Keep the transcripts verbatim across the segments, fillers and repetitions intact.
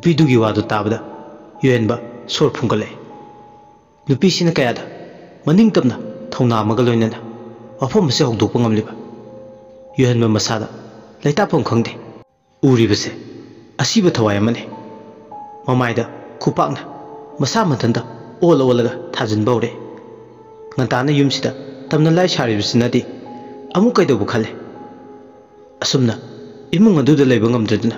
ꯅꯨꯄꯤꯗꯨꯒꯤ ꯋꯥꯗꯨ ꯇꯥꯕꯗ ꯌꯨꯍꯦꯟꯕ ꯁꯣꯔ ꯐꯨꯟꯒꯠꯂꯛꯏ꯫ ꯅꯨꯄꯤꯁꯤꯅ ꯀꯌꯥꯗ ꯃꯅꯤꯡ ꯇꯝꯅ ꯊꯧꯅꯥ ꯑꯃꯒ ꯂꯣꯏꯅꯅ ꯋꯥꯐꯝ ꯑꯁꯤ ꯍꯧꯗꯣꯛꯄ ꯉꯝꯂꯤꯕ? ꯌꯨꯍꯦꯟꯕ ꯃꯁꯥꯗ ꯂꯩꯇꯥꯐꯝ ꯈꯪꯗꯦ꯫ ꯎꯔꯤꯕꯁꯦ ꯑꯁꯤꯕ ꯊꯋꯥꯏ ꯑꯃꯅꯤ꯫ ꯃꯃꯥꯏꯗ ꯈꯨꯄꯥꯛꯅ ꯃꯁꯥ ꯃꯊꯟꯇ ꯑꯣꯜꯂ ꯑꯣꯜꯂꯒ ꯊꯥꯖꯤꯟꯕ ꯍꯧꯔꯦ꯫ ꯉꯟꯇꯥꯅ ꯌꯨꯝꯁꯤꯗ ꯇꯝꯅ ꯂꯥꯏ ꯁꯥꯔꯤꯕꯁꯤꯅꯗꯤ ꯑꯃꯨꯛ ꯀꯩꯗꯧꯕ ꯈꯜꯂꯦ꯫ ꯑꯁꯨꯝꯅ ꯏꯃꯨꯡ ꯑꯗꯨꯗ ꯂꯩꯕ ꯉꯝꯗ꯭ꯔꯗꯨꯅ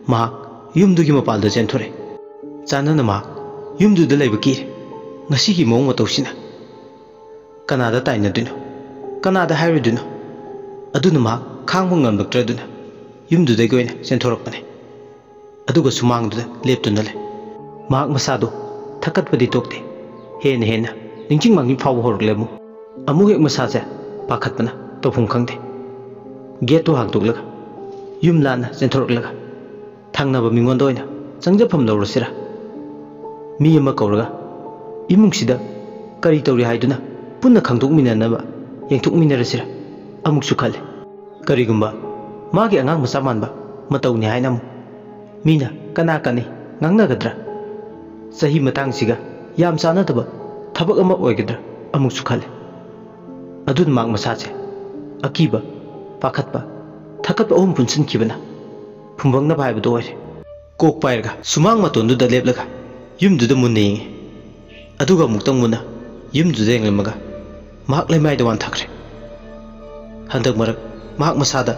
ꯃꯍꯥꯛ ꯌꯨꯝꯗꯨꯒꯤ ꯃꯄꯥꯜꯗ ꯆꯦꯟꯊꯣꯔꯛꯑꯦ꯫ ꯆꯥꯟꯅꯅ ꯃꯍꯥꯛ ꯌꯨꯝꯗꯨꯗ ꯂꯩꯕ ꯀꯤꯔꯦ꯫ ꯉꯁꯤꯒꯤ ꯃꯑꯣꯡ ꯃꯇꯧꯁꯤꯅ ꯀꯅꯥꯗ ꯇꯥꯏꯅꯗꯣꯏꯅꯣ? ꯀꯅꯥꯗ ꯍꯥꯏꯔꯨꯗꯣꯏꯅꯣ? ꯑꯗꯨꯅ ꯃꯍꯥꯛ ꯈꯥꯡꯕ ꯉꯝꯂꯛꯇ꯭ꯔꯗꯨꯅ ꯌꯨꯝꯗꯨꯗꯒꯤ ꯑꯣꯏꯅ ꯆꯦꯟꯊꯣꯔꯛꯄꯅꯦ꯫ ꯑꯗꯨꯒ ꯁꯨꯃꯥꯡꯗꯨꯗ ꯂꯦꯞꯇꯨꯅ ꯂꯩ꯫ ꯃꯍꯥꯛ ꯃꯁꯥꯗꯨ ꯊꯛꯀꯠꯄꯗꯤ ꯇꯣꯛꯇꯦ꯫ ꯍꯦꯟꯅ ꯍꯦꯟꯅ ꯅꯤꯡꯁꯤꯡ ꯃꯥꯡꯅꯤꯡ ꯐꯥꯎꯕ ꯍꯧꯔꯛꯂꯦ ꯑꯃꯨꯛ꯫ ꯑꯃꯨꯛ ꯍꯦꯛ ꯃꯁꯥꯁꯦ ꯄꯥꯈꯠꯄꯅ ꯇꯧꯐꯝ ꯈꯪꯗꯦ꯫ ꯒꯦꯠꯇꯨ ꯍꯥꯡꯗꯣꯛꯂꯒ ꯌꯨꯝ ꯂꯥꯟꯅ ꯆꯦꯟꯊꯣꯔꯛꯂꯒ ꯊꯪꯅꯕ ꯃꯤꯉꯣꯟꯗ ꯑꯣꯏꯅ ꯆꯪꯖꯐꯝ ꯂꯧꯔꯁꯤꯔꯥ? ꯃꯤ ꯑꯃ ꯀꯧꯔꯒ ꯏꯃꯨꯡꯁꯤꯗ ꯀꯔꯤ ꯇꯧꯔꯤ ꯍꯥꯏꯗꯨꯅ ꯄꯨꯟꯅ ꯈꯪꯗꯣꯛꯃꯤꯟꯅꯅꯕ ꯌꯦꯡꯊꯣꯛꯃꯤꯟꯅꯔꯁꯤꯔꯥ ꯑꯃꯨꯛꯁꯨ ꯈꯜꯂꯤ꯫ ꯀꯔꯤꯒꯨꯝꯕ ꯃꯥꯒꯤ ꯑꯉꯥꯡ ꯃꯆꯥ ꯃꯥꯟꯕ ꯃꯇꯧꯅꯤ ꯍꯥꯏꯅ ꯑꯃꯨꯛ ꯃꯤꯅ ꯀꯅꯥ ꯀꯅꯤ ꯉꯥꯡꯅꯒꯗ꯭ꯔꯥ? ꯆꯍꯤ ꯃꯇꯥꯡꯁꯤꯒ ꯌꯥꯝ ꯆꯥꯟꯅꯗꯕ ꯊꯕꯛ ꯑꯃ ꯑꯣꯏꯒꯗ꯭ꯔꯥ ꯑꯃꯨꯛꯁꯨ ꯈꯜꯂꯤ꯫ ꯑꯗꯨꯅ ꯃꯍꯥꯛ ꯃꯁꯥꯁꯦ ꯑꯀꯤꯕ, ꯄꯥꯈꯠꯄ, ꯊꯛꯀꯠꯄ ꯑꯍꯨꯝ ꯄꯨꯟꯁꯤꯟꯈꯤꯕꯅ ꯐꯨꯝꯕꯪꯅꯕ ꯍꯥꯏꯕꯗꯨ ꯑꯣꯏꯔꯦ꯫ ꯀꯣꯛ ꯄꯥꯏꯔꯒ ꯁꯨꯃꯥꯡ ꯃꯇꯣꯟꯗꯨꯗ ꯂꯦꯞꯂꯒ ꯌꯨꯝꯗꯨꯗ ꯃꯨꯟꯅ ꯌꯦꯡꯉꯤ꯫ ꯑꯗꯨꯒ ꯑꯃꯨꯛꯇꯪ ꯃꯨꯟꯅ ꯌꯨꯝꯗꯨꯗ ꯌꯦꯡꯂꯝꯃꯒ ꯃꯍꯥꯛ ꯂꯩꯃꯥꯏꯗ ꯋꯥꯟꯊꯈ꯭ꯔꯦ꯫ ꯍꯟꯗꯛ ꯃꯔꯛ ꯃꯍꯥꯛ ꯃꯁꯥꯗ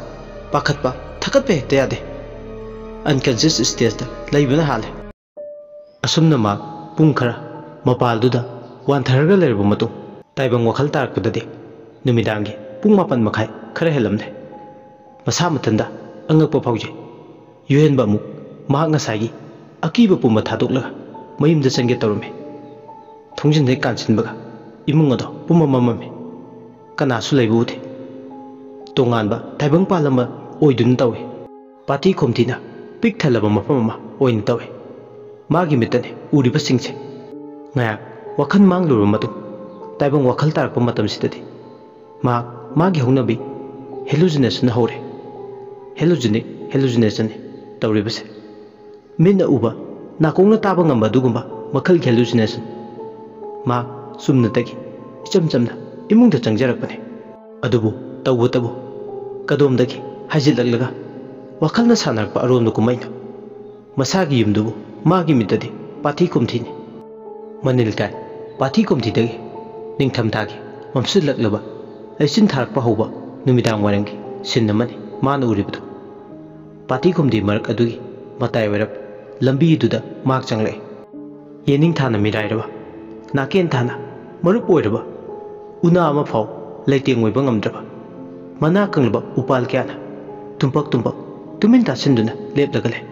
ꯄꯥꯈꯠꯄ, ꯊꯛꯀꯠꯄ ꯍꯦꯛꯇ ꯌꯥꯗꯦ꯫ Unconscious stageꯇ ꯂꯩꯕꯅ ꯍꯥꯜꯂꯦ꯫ ꯑꯁꯨꯝꯅ ꯃꯍꯥꯛ ꯄꯨꯡ ꯈꯔ ꯃꯄꯥꯜꯗꯨꯗ ꯋꯥꯟꯊꯔꯒ ꯂꯩꯔꯕ ꯃꯇꯨꯡ, ꯇꯥꯏꯕꯪ ꯋꯥꯈꯜ ꯇꯥꯔꯛꯄꯗꯗꯤ ꯅꯨꯃꯤꯗꯥꯡꯒꯤ ꯄꯨꯡ ꯃꯥꯄꯟ ꯃꯈꯥꯏ ꯈꯔ ꯍꯦꯜꯂꯝꯂꯦ꯫ ꯃꯁꯥ ꯃꯊꯟꯇ ꯑꯉꯛꯄ ꯐꯥꯎꯖꯩ꯫ ꯌꯨꯍꯦꯟꯕ ꯑꯃꯨꯛ ꯃꯍꯥꯛ ꯉꯁꯥꯏꯒꯤ ꯑꯀꯤꯕ ꯄꯨꯝꯕ ꯊꯥꯗꯣꯛꯂꯒ ꯃꯌꯨꯝꯗ ꯆꯪꯒꯦ ꯇꯧꯔꯝꯃꯤ꯫ ꯊꯣꯡꯖꯤꯟ ꯍꯦꯛ ꯀꯥꯟꯁꯤꯟꯕꯒ ꯏꯃꯨꯡ ꯑꯗꯣ ꯄꯨꯝꯃꯝ ꯃꯝꯃꯝꯃꯤ꯫ ꯀꯅꯥꯁꯨ ꯂꯩꯕ ꯎꯗꯦ꯫ ꯇꯣꯉꯥꯟꯕ ꯇꯥꯏꯕꯪ ꯄꯥꯜ ꯑꯃ ꯑꯣꯏꯗꯨꯅ ꯇꯧꯏ꯫ ꯄꯥꯊꯤ ꯈꯣꯝꯊꯤꯅ ꯄꯤꯛ ꯊꯜꯂꯕ ꯃꯐꯝ ꯑꯃ ꯑꯣꯏꯅ ꯇꯧꯏ꯫ ꯃꯥꯒꯤ ꯃꯤꯠꯇꯅꯤ ꯎꯔꯤꯕꯁꯤꯡꯁꯦ꯫ ꯉꯥꯏꯍꯥꯛ ꯋꯥꯈꯜ ꯃꯥꯡꯂꯨꯔꯕ ꯃꯇꯨꯡ ꯇꯥꯏꯕꯪ ꯋꯥꯈꯜ ꯇꯥꯔꯛꯄ ꯃꯇꯝꯁꯤꯗꯗꯤ ꯃꯍꯥꯛ ꯃꯥꯒꯤ ꯍꯧꯅꯕꯤ hallucination ꯍꯧꯔꯦ꯫ Hallucinic hallucinationꯅꯤ ꯇꯧꯔꯤꯕꯁꯦ꯫ ꯃꯤꯠꯅ ꯎꯕ, ꯅꯥꯀꯣꯡꯅ ꯇꯥꯕ ꯉꯝꯕ ꯑꯗꯨꯒꯨꯝꯕ ꯃꯈꯜꯒꯤ ꯍꯦꯂꯨꯁꯤꯅꯦꯁꯟ꯫ ꯃꯥ ꯆꯨꯝꯅꯇꯒꯤ ꯏꯆꯝ ꯆꯝꯅ ꯏꯃꯨꯡꯗ ꯆꯪꯖꯔꯛꯄꯅꯤ꯫ ꯑꯗꯨꯕꯨ ꯇꯧꯕꯇꯕꯨ ꯀꯗꯣꯝꯗꯒꯤ ꯍꯥꯏꯖꯤꯜꯂꯛꯂꯒ ꯋꯥꯈꯜꯅ ꯁꯥꯟꯅꯔꯛꯄ ꯑꯔꯣꯟꯕ ꯀꯨꯝꯍꯩꯅꯣ? ꯃꯁꯥꯒꯤ ꯌꯨꯝꯗꯨꯕꯨ ꯃꯥꯒꯤ ꯃꯤꯠꯇꯗꯤ ꯄꯥꯊꯤ ꯀꯨꯝꯊꯤꯅꯤ꯫ ꯃꯅꯤꯜ ꯀꯥꯏ ꯄꯥꯊꯤ ꯀꯨꯝꯊꯤꯗꯒꯤ ꯅꯤꯡꯊꯝꯊꯥꯒꯤ ꯃꯝꯁꯤꯜꯂꯛꯂꯕ ꯂꯩꯆꯤꯟ ꯊꯥꯔꯛꯄ ꯍꯧꯕ ꯅꯨꯃꯤꯗꯥꯡ ꯋꯥꯏꯔꯝꯒꯤ ꯁꯤꯟ ꯑꯃꯅꯤ ꯃꯥꯅ ꯎꯔꯤꯕꯗꯨ꯫ ꯄꯥꯊꯤ ꯀꯨꯝꯊꯤ ꯃꯔꯛ ꯑꯗꯨꯒꯤ ꯃꯇꯥꯏ ꯑꯣꯏꯔꯞ ꯂꯝꯕꯤꯗꯨꯗ ꯃꯍꯥꯛ ꯆꯪꯂꯛꯏ꯫ ꯌꯦꯅꯤꯡ ꯊꯥꯅ ꯃꯤꯔꯥꯏꯔꯕ, ꯅꯥꯀꯦꯟ ꯊꯥꯅ ꯃꯔꯨꯞ ꯑꯣꯏꯔꯕ, ꯎꯅꯥ ꯑꯃꯐꯥꯎ ꯂꯩꯇꯦꯡ ꯑꯣꯏꯕ ꯉꯝꯗ꯭ꯔꯕ, ꯃꯅꯥ ꯀꯪꯂꯕ ꯎꯄꯥꯜ ꯀꯌꯥꯅ ꯇꯨꯝꯄꯛ ꯇꯨꯝꯄꯛ ꯇꯨꯃꯤꯟ ꯇꯥꯁꯤꯟꯗꯨꯅ ꯂꯦꯞꯂꯒ ꯂꯩ꯫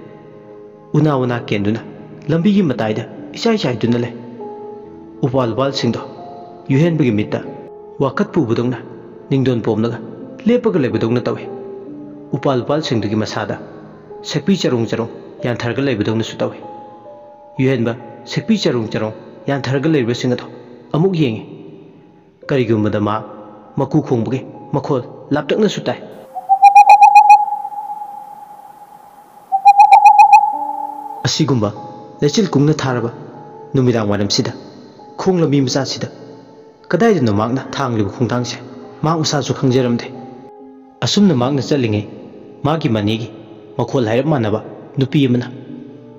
ꯎꯅꯥ ꯋꯥꯅꯥ ꯀꯦꯟꯗꯨꯅ ꯂꯝꯕꯤꯒꯤ ꯃꯇꯥꯏꯗ ꯏꯆꯥꯏ ꯆꯥꯏꯗꯨꯅ ꯂꯩ꯫ ꯎꯄꯥꯜ ꯋꯥꯄꯥꯜꯁꯤꯡꯗꯣ ꯌꯨꯍꯦꯟꯕꯒꯤ ꯃꯤꯠꯇ ꯋꯥꯀꯠ ꯄꯨꯕꯗꯧꯅ ꯅꯤꯡꯗꯣꯟ ꯄꯣꯝꯂꯒ ꯂꯦꯞꯄꯒ ꯂꯩꯕꯗꯧꯅ ꯇꯧꯏ꯫ ꯎꯄꯥꯜ ꯋꯥꯄꯥꯜꯁꯤꯡꯗꯨꯒꯤ ꯃꯁꯥꯗ ꯁꯛꯄꯤ ꯆꯔꯣꯡ ꯆꯔꯣꯡ ꯌꯥꯟꯊꯔꯒ ꯂꯩꯕꯗꯧꯅꯁꯨ ꯇꯧꯏ꯫ ꯌꯨꯍꯦꯟꯕ ꯁꯛꯄꯤ ꯆꯔꯣꯡ ꯆꯔꯣꯡ ꯌꯥꯟꯊꯔꯒ ꯂꯩꯔꯤꯕꯁꯤꯡ ꯑꯗꯣ ꯑꯃꯨꯛ ꯌꯦꯡꯏ꯫ ꯀꯔꯤꯒꯨꯝꯕꯗ ꯃꯥ ꯃꯀꯨ ꯈꯣꯡꯕꯒꯤ ꯃꯈꯣꯜ ꯂꯥꯞꯇꯛꯅꯁꯨ ꯇꯥꯏ꯫ ꯑꯁꯤꯒꯨꯝꯕ ꯂꯩꯆꯤꯜ ꯀꯨꯡꯅ ꯊꯥꯔꯕ ꯅꯨꯃꯤꯗꯥꯡ ꯋꯥꯏꯔꯝꯁꯤꯗ, ꯈꯣꯡ ꯂꯝꯕꯤ ꯃꯆꯥꯁꯤꯗ ꯀꯗꯥꯏꯗꯅꯣ ꯃꯍꯥꯛꯅ ꯊꯥꯡꯂꯤꯕ ꯈꯣꯡꯊꯥꯡꯁꯦ ꯃꯍꯥꯛ ꯃꯁꯥꯁꯨ ꯈꯪꯖꯔꯝꯗꯦ꯫ ꯑꯁꯨꯝꯅ ꯃꯍꯥꯛꯅ ꯆꯠꯂꯤꯉꯩ, ꯃꯥꯒꯤ ꯃꯅꯦꯒꯤ ꯃꯈꯣꯜ ꯍꯥꯏꯔꯞ ꯃꯥꯟꯅꯕ ꯅꯨꯄꯤ ꯑꯃꯅ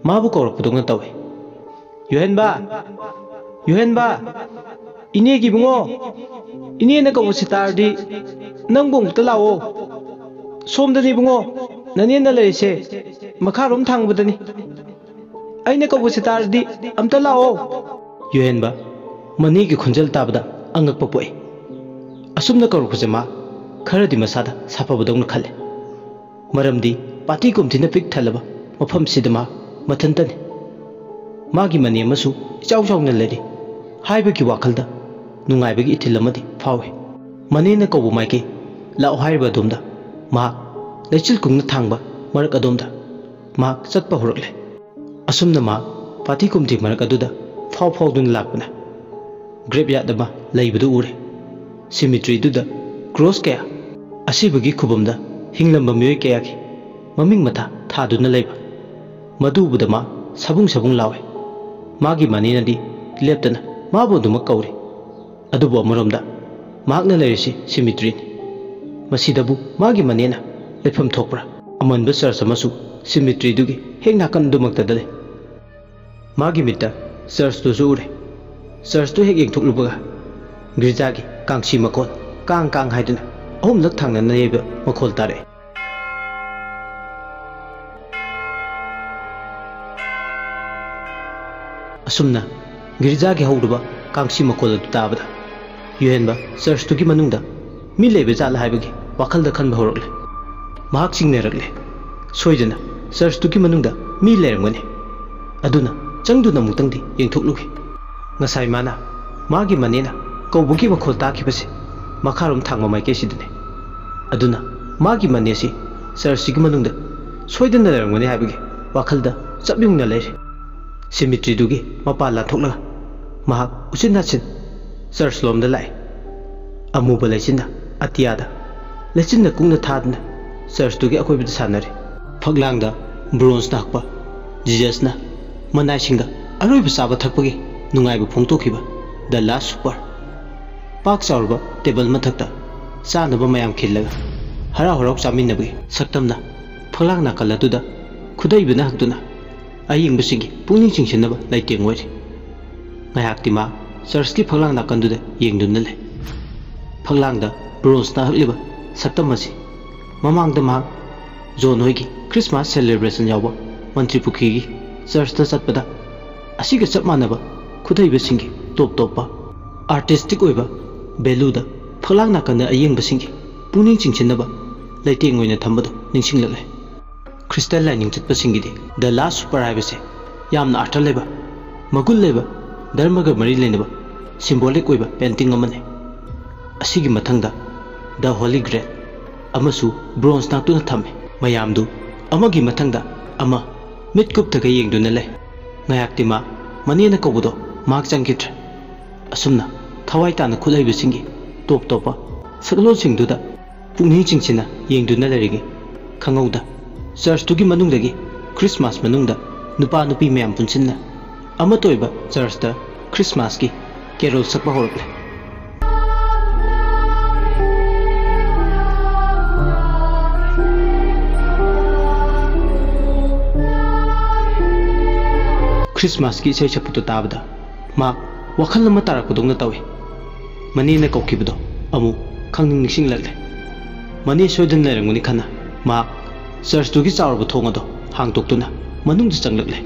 ꯃꯥꯕꯨ ꯀꯧꯔꯛꯄꯗꯧꯅ ꯇꯧꯏ꯫ "ꯌꯨꯍꯦꯟꯕ! ꯌꯨꯍꯦꯟꯕ! ꯏꯅꯦꯒꯤ ꯏꯕꯨꯡꯉꯣ! ꯏꯅꯦꯅ ꯀꯧꯕꯁꯤ ꯇꯥꯔꯗꯤ ꯅꯪꯕꯨ ꯑꯃꯨꯛꯇ ꯂꯥꯛꯑꯣ꯫ ꯁꯣꯝꯗꯅꯤ ꯏꯕꯨꯡꯉꯣ, ꯅꯅꯦꯅ ꯂꯩꯔꯤꯁꯦ, ꯃꯈꯥꯔꯣꯝ ꯊꯥꯡꯕꯗꯅꯤ꯫ ꯑꯩꯅ ꯀꯧꯕꯁꯤ ꯇꯥꯔꯗꯤ ꯑꯝꯇ ꯂꯥꯛꯑꯣ꯫" ꯌꯨꯍꯦꯟꯕ ꯃꯅꯦꯒꯤ ꯈꯣꯟꯖꯦꯜ ꯇꯥꯕꯗ ꯑꯉꯛꯄ ꯄꯣꯛꯏ꯫ ꯑꯁꯨꯝꯅ ꯀꯧꯔꯛꯄꯁꯦ ꯃꯥ ꯈꯔꯗꯤ ꯃꯁꯥꯗ ꯁꯥꯐꯕꯗꯧꯅ ꯈꯜꯂꯤ꯫ ꯃꯔꯝꯗꯤ ꯄꯥꯊꯤ ꯀꯨꯝꯊꯤꯅ ꯄꯤꯛ ꯊꯜꯂꯕ ꯃꯐꯝꯁꯤꯗ ꯃꯥ ꯃꯊꯟꯇꯅꯤ꯫ ꯃꯥꯒꯤ ꯃꯅꯦ ꯑꯃꯁꯨ ꯏꯆꯥꯎ ꯆꯥꯎꯅ ꯂꯩꯔꯤ ꯍꯥꯏꯕꯒꯤ ꯋꯥꯈꯜꯗ ꯅꯨꯡꯉꯥꯏꯕꯒꯤ ꯏꯊꯤꯜ ꯑꯃꯗꯤ ꯐꯥꯎꯏ꯫ ꯃꯅꯦꯅ ꯀꯧꯕ ꯃꯥꯏꯀꯩ ꯂꯥꯛꯑꯣ ꯍꯥꯏꯔꯤꯕ ꯑꯗꯣꯝꯗ ꯃꯍꯥꯛ ꯂꯩꯆꯤꯜ ꯀꯨꯡꯅ ꯊꯥꯡꯕ ꯃꯔꯛ ꯑꯗꯣꯝꯗ ꯃꯍꯥꯛ ꯆꯠꯄ ꯍꯧꯔꯛꯂꯦ꯫ ꯑꯁꯨꯝꯅ ꯃꯍꯥꯛ ꯄꯥꯊꯤ ꯀꯨꯝꯊꯤ ꯃꯔꯛ ꯑꯗꯨꯗ ꯐꯥꯎ ꯐꯥꯎꯗꯨꯅ ꯂꯥꯛꯄꯅ ꯒ꯭ꯔꯦꯞ ꯌꯥꯔꯗ ꯑꯃ ꯂꯩꯕꯗꯨ ꯎꯔꯦ꯫ ꯁꯤꯃꯤꯇ꯭ꯔꯤꯗꯨꯗ ꯀ꯭ꯔꯣꯁ ꯀꯌꯥ, ꯑꯁꯤꯕꯒꯤ ꯈꯨꯕꯝꯗ ꯍꯤꯡꯂꯝꯕ ꯃꯤꯑꯣꯏ ꯀꯌꯥꯒꯤ ꯃꯃꯤꯡ ꯃꯊꯥ ꯊꯥꯗꯨꯅ ꯂꯩꯕ꯫ ꯃꯗꯨ ꯎꯕꯗ ꯃꯥ ꯁꯥꯕꯨꯡ ꯁꯥꯕꯨꯡ ꯂꯥꯎꯏ꯫ ꯃꯥꯒꯤ ꯃꯅꯦꯅꯗꯤ ꯂꯦꯞꯇꯅ ꯃꯥꯕꯨ ꯑꯗꯨꯃꯛ ꯀꯧꯔꯤ꯫ ꯑꯗꯨꯕꯨ ꯑꯃꯔꯣꯝꯗ ꯃꯍꯥꯛꯅ ꯂꯩꯔꯤꯁꯤ cemeteryꯅꯤ꯫ ꯃꯁꯤꯗꯕꯨ ꯃꯥꯒꯤ ꯃꯅꯦꯅ ꯂꯩꯐꯝ ꯊꯣꯛꯄ꯭ꯔꯥ? ꯑꯃꯟꯕ church ꯑꯃꯁꯨ cemeteryꯗꯨꯒꯤ ꯍꯦꯛ ꯅꯥꯀꯟꯗꯨꯃꯛꯇꯗ ꯂꯩ꯫ ꯃꯥꯒꯤ ꯃꯤꯠꯇ churchꯇꯨꯁꯨ ꯎꯔꯦ꯫ Churchꯇꯨ ꯍꯦꯛ ꯌꯦꯡꯊꯣꯛꯂꯨꯕꯒ ꯒꯤꯔꯖꯥꯒꯤ ꯀꯥꯡꯁꯤ ꯃꯈꯣꯜ ꯀꯥꯡ ꯀꯥꯡ ꯍꯥꯏꯗꯨꯅ ꯑꯍꯨꯝꯂꯛ ꯊꯥꯡꯅꯅ ꯌꯩꯕ ꯃꯈꯣꯜ ꯇꯥꯔꯛꯑꯦ꯫ ꯑꯁꯨꯝꯅ ꯒꯤꯔꯖꯥꯒꯤ ꯍꯧꯔꯨꯕ ꯀꯥꯡꯁꯤ ꯃꯈꯣꯜ ꯑꯗꯨ ꯇꯥꯕꯗ ꯌꯨꯍꯦꯟꯕ churchꯇꯨꯒꯤ ꯃꯅꯨꯡꯗ ꯃꯤ ꯂꯩꯕ ꯖꯥꯠꯂ ꯍꯥꯏꯕꯒꯤ ꯋꯥꯈꯜꯗ ꯈꯟꯕ ꯍꯧꯔꯛꯂꯦ꯫ ꯃꯍꯥꯛ ꯆꯤꯡꯅꯔꯛꯂꯦ꯫ ꯁꯣꯏꯗꯅ churchꯇꯨꯒꯤ ꯃꯅꯨꯡꯗ ꯃꯤ ꯂꯩꯔꯝꯒꯅꯤ꯫ ꯑꯗꯨꯅ ꯆꯪꯗꯨꯅ ꯑꯃꯨꯛꯇꯪꯗꯤ ꯌꯦꯡꯊꯣꯛꯂꯨꯒꯦ꯫ ꯉꯁꯥꯏ ꯃꯥꯅ ꯃꯥꯒꯤ ꯃꯅꯦꯅ ꯀꯧꯕꯒꯤ ꯃꯈꯣꯜ ꯇꯥꯈꯤꯕꯁꯦ ꯃꯈꯥꯔꯣꯝ ꯊꯥꯡꯕ ꯃꯥꯏꯀꯩꯁꯤꯗꯅꯤ꯫ ꯑꯗꯨꯅ ꯃꯥꯒꯤ ꯃꯅꯦꯁꯤ churchꯁꯤꯒꯤ ꯃꯅꯨꯡꯗ ꯁꯣꯏꯗꯅ ꯂꯩꯔꯝꯒꯅꯤ ꯍꯥꯏꯕꯒꯤ ꯋꯥꯈꯜꯗ ꯆꯞ ꯌꯨꯡꯅ ꯂꯩꯔꯤ꯫ Cemeteryꯗꯨꯒꯤ ꯃꯄꯥꯟ ꯂꯥꯟꯊꯣꯛꯂꯒ ꯃꯍꯥꯛ ꯎꯆꯤꯟ ꯅꯥꯆꯤꯟ church ꯂꯣꯝꯗ ꯂꯥꯛꯏ꯫ ꯑꯃꯨꯕ ꯂꯩꯆꯤꯟꯅ ꯑꯇꯤꯌꯥꯗ ꯂꯩꯆꯤꯟꯅ ꯀꯨꯡꯅ ꯊꯥꯗꯨꯅ churchꯇꯨꯒꯤ ꯑꯀꯣꯏꯕꯗ ꯁꯥꯟꯅꯔꯤ꯫ ꯐꯛꯂꯥꯡꯗ bronzeꯅ ꯍꯛꯄ Jesusꯅ ꯃꯅꯥꯏꯁꯤꯡꯒ ꯑꯔꯣꯏꯕ ꯆꯥꯕ ꯊꯛꯄꯒꯤ ꯅꯨꯡꯉꯥꯏꯕ ꯐꯣꯡꯗꯣꯛꯈꯤꯕ The Last Supper꯫ ꯄꯥꯛ ꯆꯥꯎꯔꯕ table ꯃꯊꯛꯇ ꯆꯥꯅꯕ ꯃꯌꯥꯝ ꯈꯤꯜꯂꯒ ꯍꯔꯥꯎ ꯍꯔꯥꯎ ꯆꯥꯃꯤꯟꯅꯕꯒꯤ ꯁꯛꯇꯝꯅ ꯐꯛꯂꯥꯡ ꯅꯥꯀꯜ ꯑꯗꯨꯗ ꯈꯨꯗꯩꯕꯅ ꯍꯛꯇꯨꯅ ꯑꯌꯦꯡꯕꯁꯤꯡꯒꯤ ꯄꯨꯛꯅꯤꯡ ꯆꯤꯡꯁꯤꯟꯅꯕ ꯂꯩꯇꯦꯡ ꯑꯣꯏꯔꯤ꯫ ꯉꯥꯏꯍꯥꯛꯇꯤ ꯃꯥ churchꯀꯤ ꯐꯛꯂꯥꯡ ꯅꯥꯀꯟꯗꯨꯗ ꯌꯦꯡꯗꯨꯅ ꯂꯩ꯫ ꯐꯛꯂꯥꯡꯗ bronzeꯅ ꯍꯛꯂꯤꯕ ꯁꯛꯇꯝ ꯑꯁꯤ ꯃꯃꯥꯡꯗ ꯃꯍꯥꯛ ꯖꯣꯟ ꯍꯣꯏꯒꯤ Christmas celebration ꯌꯥꯎꯕ ꯃꯟꯇ꯭ꯔꯤ ꯄꯨꯈ꯭ꯔꯤꯒꯤ churchꯇ ꯆꯠꯄꯗ ꯑꯁꯤꯒ ꯆꯞ ꯃꯥꯟꯅꯕ ꯈꯨꯠꯍꯩꯕꯁꯤꯡꯒꯤ ꯇꯣꯞ ꯇꯣꯞꯄ artistic ꯑꯣꯏꯕ valueꯗ ꯐꯛꯂꯥꯡ ꯅꯥꯀꯟꯗ ꯑꯌꯦꯡꯕꯁꯤꯡꯒꯤ ꯄꯨꯛꯅꯤꯡ ꯆꯤꯡꯁꯤꯟꯅꯕ ꯂꯩꯇꯦꯡ ꯑꯣꯏꯅ ꯊꯝꯕꯗꯨ ꯅꯤꯡꯁꯤꯡꯂꯛꯂꯦ꯫ ꯈ꯭ꯔꯤꯁꯇ ꯂꯥꯏꯅꯤꯡ ꯆꯠꯄꯁꯤꯡꯒꯤꯗꯤ The Last Supper ꯍꯥꯏꯕꯁꯤ ꯌꯥꯝꯅ ꯑꯔꯊ ꯂꯩꯕ, ꯃꯒꯨꯟ ꯂꯩꯕ, ꯙꯔꯃꯒ ꯃꯔꯤ ꯂꯩꯅꯕ symbolic ꯑꯣꯏꯕ painting ꯑꯃꯅꯤ꯫ ꯑꯁꯤꯒꯤ ꯃꯊꯪꯗ The Holy Grail ꯑꯃꯁꯨ bronzeꯅ ꯍꯛꯇꯨꯅ ꯊꯝꯃꯤ꯫ ꯃꯌꯥꯝꯗꯨ ꯑꯃꯒꯤ ꯃꯊꯪꯗ ꯑꯃ ꯃꯤꯠ ꯀꯨꯞꯊꯒꯩ ꯌꯦꯡꯗꯨꯅ ꯂꯩ꯫ ꯉꯥꯏꯍꯥꯛꯇꯤ ꯃꯥ ꯃꯅꯦꯅ ꯀꯧꯕꯗꯣ ꯃꯍꯥꯛ ꯆꯪꯈꯤꯗ꯭ꯔꯦ꯫ ꯑꯁꯨꯝꯅ ꯊꯋꯥꯏ ꯇꯥꯅ ꯈꯨꯠꯍꯩꯕꯁꯤꯡꯒꯤ ꯇꯣꯞ ꯇꯣꯞꯄ ꯁꯛꯂꯣꯟꯁꯤꯡꯗꯨꯗ ꯄꯨꯛꯅꯤꯡ ꯆꯤꯡꯁꯤꯟꯅ ꯌꯦꯡꯗꯨꯅ ꯂꯩꯔꯤꯉꯩ ꯈꯪꯍꯧꯗ churchꯇꯨꯒꯤ ꯃꯅꯨꯡꯗꯒꯤ ꯈ꯭ꯔꯤꯁꯃꯥꯁ ꯃꯅꯨꯡꯗ ꯅꯨꯄꯥ ꯅꯨꯄꯤ ꯃꯌꯥꯝ ꯄꯨꯟꯁꯤꯟꯅ ꯑꯃꯠꯇ ꯑꯣꯏꯕ ꯆꯔꯆꯇ ꯈ꯭ꯔꯤꯁꯃꯥꯁꯀꯤ ꯀꯦꯔꯣꯜ ꯁꯛꯄ ꯍꯧꯔꯛꯂꯦ꯫ ꯈ꯭ꯔꯤꯁꯃꯥꯁꯀꯤ ꯏꯁꯩ ꯁꯛꯄꯗꯨ ꯇꯥꯕꯗ ꯃꯍꯥꯛ ꯋꯥꯈꯜ ꯑꯃ ꯇꯥꯔꯛꯄꯗꯧꯅ ꯇꯧꯏ꯫ ꯃꯅꯦꯅ ꯀꯧꯈꯤꯕꯗꯣ ꯑꯃꯨꯛ ꯈꯪꯅꯤꯡ ꯅꯤꯡꯁꯤꯡꯂꯛꯂꯦ꯫ ꯃꯅꯦ ꯁꯣꯏꯗꯅ ꯂꯩꯔꯝꯒꯅꯤ ꯈꯟꯅ ꯃꯍꯥꯛ ꯆꯔꯆꯇꯨꯒꯤ ꯆꯥꯎꯔꯕ ꯊꯣꯡ ꯑꯗꯨ ꯍꯥꯡꯗꯣꯛꯇꯨꯅ ꯃꯅꯨꯡꯗ ꯆꯪꯂꯛꯂꯦ꯫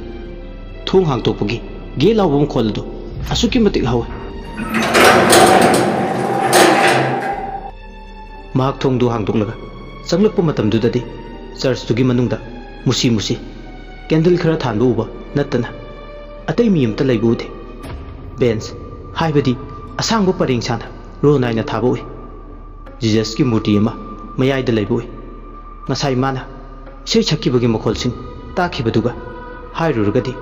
ꯊꯣꯡ ꯍꯥꯡꯗꯣꯛꯄꯒꯤ ꯒꯦ ꯂꯥꯎꯕ ꯃꯈꯣꯜ ꯑꯗꯨ ꯑꯁꯨꯛꯀꯤ ꯃꯇꯤꯛ ꯍꯧꯋꯤ꯫ ꯃꯍꯥꯛ ꯊꯣꯡꯗꯨ ꯍꯥꯡꯗꯣꯛꯂꯒ ꯆꯪꯂꯛꯄ ꯃꯇꯝꯗꯨꯗꯗꯤ ꯆꯔꯆꯇꯨꯒꯤ ꯃꯅꯨꯡꯗ ꯃꯨꯁꯤ ꯃꯨꯁꯤ ꯀꯦꯟꯗꯜ ꯈꯔ ꯊꯥꯟꯕ ꯎꯕ ꯅꯠꯇꯅ ꯑꯇꯩ ꯃꯤ ꯑꯃꯠꯇ ꯂꯩꯕ ꯎꯗꯦ꯫ ꯕꯦꯟꯁ, ꯍꯥꯏꯕꯗꯤ ꯑꯁꯥꯡꯕ ꯄꯔꯦꯡ ꯁꯥꯅ ꯔꯣ ꯅꯥꯏꯅ ꯊꯥꯕ ꯎꯏ꯫ ꯖꯤꯖꯁꯀꯤ ꯃꯨꯔꯇꯤ ꯑꯃ ꯃꯌꯥꯏꯗ ꯂꯩꯕ ꯎꯏ꯫ ꯉꯁꯥꯏ ꯃꯥꯅ ꯏꯁꯩ ꯁꯛꯈꯤꯕꯒꯤ ꯃꯈꯣꯜꯁꯤꯡ ꯇꯥꯈꯤꯕꯗꯨꯒ ꯍꯥꯏꯔꯨꯔꯒꯗꯤ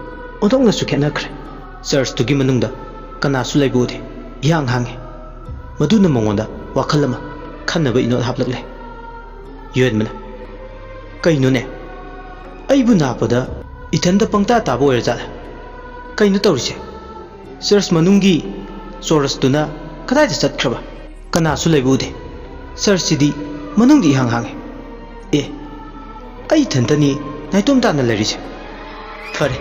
ꯑꯣꯟꯊꯣꯛꯅꯁꯨ ꯈꯦꯠꯅꯈ꯭ꯔꯦ꯫ ꯆꯔꯆꯇꯨꯒꯤ ꯃꯅꯨꯡꯗ ꯀꯅꯥꯁꯨ ꯂꯩꯕ ꯎꯗꯦ꯫ ꯏꯍꯥꯡ ꯍꯥꯡꯉꯤ꯫ ꯃꯗꯨꯅ ꯃꯉꯣꯟꯗ ꯋꯥꯈꯜ ꯑꯃ ꯈꯟꯅꯕ ꯏꯅꯣꯠ ꯍꯥꯞꯂꯛꯂꯦ꯫ ꯌꯨꯍꯦꯟꯕꯅ, "ꯀꯩꯅꯣꯅꯦ? ꯑꯩꯕꯨ ꯅꯥꯛꯄꯗ ꯏꯊꯟꯇ ꯄꯪꯇꯥ ꯇꯥꯕ ꯑꯣꯏꯔꯖꯥꯠꯂ? ꯀꯩꯅꯣ ꯇꯧꯔꯤꯁꯦ? ꯆꯔꯆ ꯃꯅꯨꯡꯒꯤ ꯆꯣꯔꯁꯇꯨꯅ ꯀꯗꯥꯏꯗ ꯆꯠꯈ꯭ꯔꯕ? ꯀꯅꯥꯁꯨ ꯂꯩꯕ ꯎꯗꯦ꯫ ꯆꯔꯆꯁꯤꯗꯤ ꯃꯅꯨꯡꯗꯤ ꯏꯍꯥꯡ ꯍꯥꯡꯉꯤ꯫ ꯑꯦ, ꯑꯩ ꯏꯊꯟꯇꯅꯤ ꯅꯥꯏꯇꯣꯝ ꯇꯥꯅ ꯂꯩꯔꯤꯁꯦ꯫ ꯐꯔꯦ,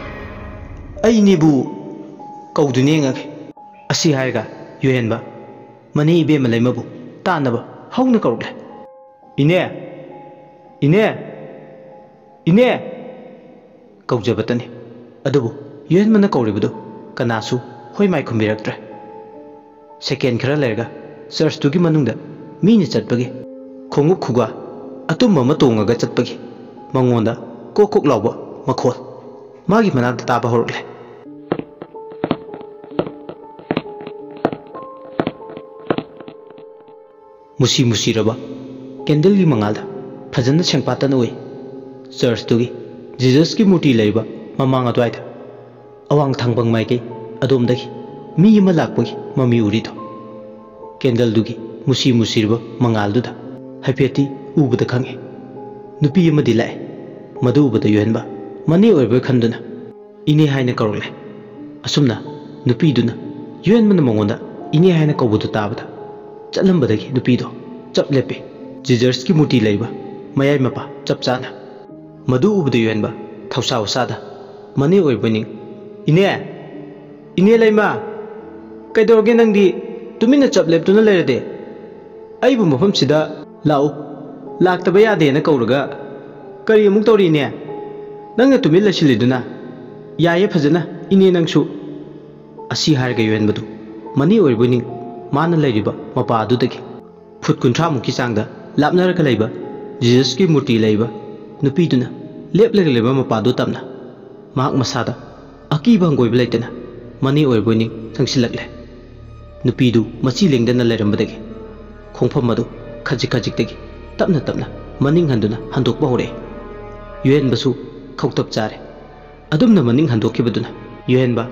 ꯑꯩꯅꯦꯕꯨ ꯀꯧꯗꯨꯅ ꯌꯦꯡꯉꯒꯦ꯫" ꯑꯁꯤ ꯍꯥꯏꯔꯒ ꯌꯨꯍꯦꯟꯕ ꯃꯅꯦ ꯏꯕꯦꯝꯃ ꯂꯩꯃꯕꯨ ꯇꯥꯟꯅꯕ ꯍꯧꯅ ꯀꯧꯔꯛꯂꯦ꯫ "ꯏꯅꯦ! ꯏꯅꯦ! ꯏꯅꯦ!" ꯀꯧꯖꯕꯇꯅꯤ꯫ ꯑꯗꯨꯕꯨ ꯌꯨꯍꯦꯟꯕꯅ ꯀꯧꯔꯤꯕꯗꯨ ꯀꯅꯥꯁꯨ ꯍꯣꯏ ꯃꯥꯏ ꯈꯨꯝꯕꯤꯔꯛꯇ꯭ꯔꯦ꯫ ꯁꯦꯀꯦꯟ ꯈꯔ ꯂꯩꯔꯒ ꯆꯔꯆꯇꯨꯒꯤ ꯃꯅꯨꯡꯗ ꯃꯤꯅ ꯆꯠꯄꯒꯤ, ꯈꯣꯡꯎꯞ ꯈꯨꯒꯥ ꯑꯇꯨꯝꯕ ꯑꯃ ꯇꯣꯡꯉꯒ ꯆꯠꯄꯒꯤ ꯃꯉꯣꯟꯗ ꯀꯣꯛ ꯀꯣꯛ ꯂꯥꯎꯕ ꯃꯈꯣꯜ ꯃꯥꯒꯤ ꯃꯅꯥꯛꯇ ꯇꯥꯕ ꯍꯧꯔꯛꯂꯦ꯫ ꯃꯨꯁꯤ ꯃꯨꯁꯤꯔꯕ ꯀꯦꯟꯗꯜꯒꯤ ꯃꯉꯥꯜꯗ ꯐꯖꯅ ꯁꯦꯡꯄꯥꯠꯇꯅ ꯎꯏ꯫ ꯆꯔꯆꯇꯨꯒꯤ ꯖꯤꯖꯁꯀꯤ ꯃꯨꯔꯇꯤ ꯂꯩꯔꯤꯕ ꯃꯃꯥꯡ ꯑꯗꯨꯋꯥꯏꯗ ꯑꯋꯥꯡ ꯊꯪꯕ ꯃꯥꯏꯀꯩ ꯑꯗꯣꯝꯗꯒꯤ ꯃꯤ ꯑꯃ ꯂꯥꯛꯄꯒꯤ ꯃꯃꯤ ꯎꯔꯤꯗꯣ꯫ ꯀꯦꯟꯗꯜꯗꯨꯒꯤ ꯃꯨꯁꯤ ꯃꯨꯁꯤꯔꯕ ꯃꯉꯥꯜꯗꯨꯗ ꯍꯥꯏꯐꯦꯠꯇꯤ ꯎꯕꯗ ꯈꯪꯏ꯫ ꯅꯨꯄꯤ ꯑꯃꯗꯤ ꯂꯥꯛꯏ꯫ ꯃꯗꯨ ꯎꯕꯗ ꯌꯨꯍꯦꯟꯕ ꯃꯅꯦ ꯑꯣꯏꯔꯕꯣꯏ ꯈꯟꯗꯨꯅ ꯏꯅꯦ ꯍꯥꯏꯅ ꯀꯧꯔꯛꯂꯦ꯫ ꯑꯁꯨꯝꯅ ꯅꯨꯄꯤꯗꯨꯅ ꯌꯨꯍꯦꯟꯕꯅ ꯃꯉꯣꯟꯗ ꯏꯅꯦ ꯍꯥꯏꯅ ꯀꯧꯕꯗꯨ ꯇꯥꯕꯗ ꯆꯠꯂꯝꯕꯗꯒꯤ ꯅꯨꯄꯤꯗꯣ ꯆꯞ ꯂꯦꯞꯄꯤ꯫ ꯖꯤꯖꯁꯀꯤ ꯃꯨꯔꯇꯤ ꯂꯩꯕ ꯃꯌꯥꯏ ꯃꯄꯥ ꯆꯞ ꯆꯥꯅ꯫ ꯃꯗꯨ ꯎꯕꯗ ꯌꯨꯍꯦꯟꯕ ꯊꯧꯁꯥ ꯋꯥꯁꯥꯗ ꯃꯅꯦ ꯑꯣꯏꯔꯕꯣꯏ ꯅꯤꯡ, "ꯏꯅꯦ! ꯏꯅꯦ ꯂꯩꯃ! ꯀꯩꯗꯧꯔꯒꯦ ꯅꯪꯗꯤ ꯇꯨꯃꯤꯟꯅ ꯆꯞ ꯂꯦꯞꯇꯨꯅ ꯂꯩꯔꯗꯤ? ꯑꯩꯕꯨ ꯃꯐꯝꯁꯤꯗ ꯂꯥꯛꯎ, ꯂꯥꯛꯇꯕ ꯌꯥꯗꯦꯅ ꯀꯧꯔꯒ ꯀꯔꯤ ꯑꯃꯨꯛ ꯇꯧꯔꯤꯅꯦ? ꯅꯪꯅ ꯇꯨꯃꯤꯟ ꯂꯩꯁꯤꯜꯂꯤꯗꯨꯅ? ꯌꯥꯏꯌꯦ ꯐꯖꯅ, ꯏꯅꯦ ꯅꯪꯁꯨ!" ꯑꯁꯤ ꯍꯥꯏꯔꯒ ꯌꯨꯍꯦꯟꯕꯗꯨ ꯃꯅꯦ ꯑꯣꯏꯔꯕꯣꯏ ꯅꯤꯡ ꯃꯥꯅ ꯂꯩꯔꯤꯕ ꯃꯄꯥ ꯑꯗꯨꯗꯒꯤ ꯐꯨꯠ ꯀꯨꯟꯊ꯭ꯔꯥꯃꯨꯛꯀꯤ ꯆꯥꯡꯗ ꯂꯥꯞꯅꯔꯒ ꯂꯩꯕ ꯖꯤꯖꯁꯀꯤ ꯃꯨꯔꯇꯤ ꯂꯩꯕ ꯅꯨꯄꯤꯗꯨꯅ ꯂꯦꯞꯂꯒ ꯂꯩꯕ ꯃꯄꯥꯗꯨ ꯇꯝꯅ ꯃꯍꯥꯛ ꯃꯁꯥꯗ ꯑꯀꯤꯕ ꯍꯪꯒꯣꯏꯕ ꯂꯩꯇꯅ ꯃꯅꯦ ꯑꯣꯏꯔꯕꯣꯏ ꯅꯤꯡ ꯆꯪꯁꯤꯜꯂꯛꯂꯦ꯫ ꯅꯨꯄꯤꯗꯨ ꯃꯆꯤ ꯂꯦꯡꯗꯅ ꯂꯩꯔꯝꯕꯗꯒꯤ ꯈꯣꯡꯐꯝ ꯑꯗꯨ ꯈꯖꯤꯛ ꯈꯖꯤꯛꯇꯒꯤ ꯇꯞꯅ ꯇꯞꯅ ꯃꯅꯤꯡ ꯍꯟꯗꯨꯅ ꯍꯟꯗꯣꯛꯄ ꯍꯧꯔꯛꯏ꯫ ꯌꯨꯍꯦꯟꯕꯁꯨ ꯈꯧꯇꯛ ꯆꯥꯔꯦ꯫ ꯑꯗꯨꯝꯅ ꯃꯅꯤꯡ ꯍꯟꯗꯣꯛꯈꯤꯕꯗꯨꯅ ꯌꯨꯍꯦꯟꯕ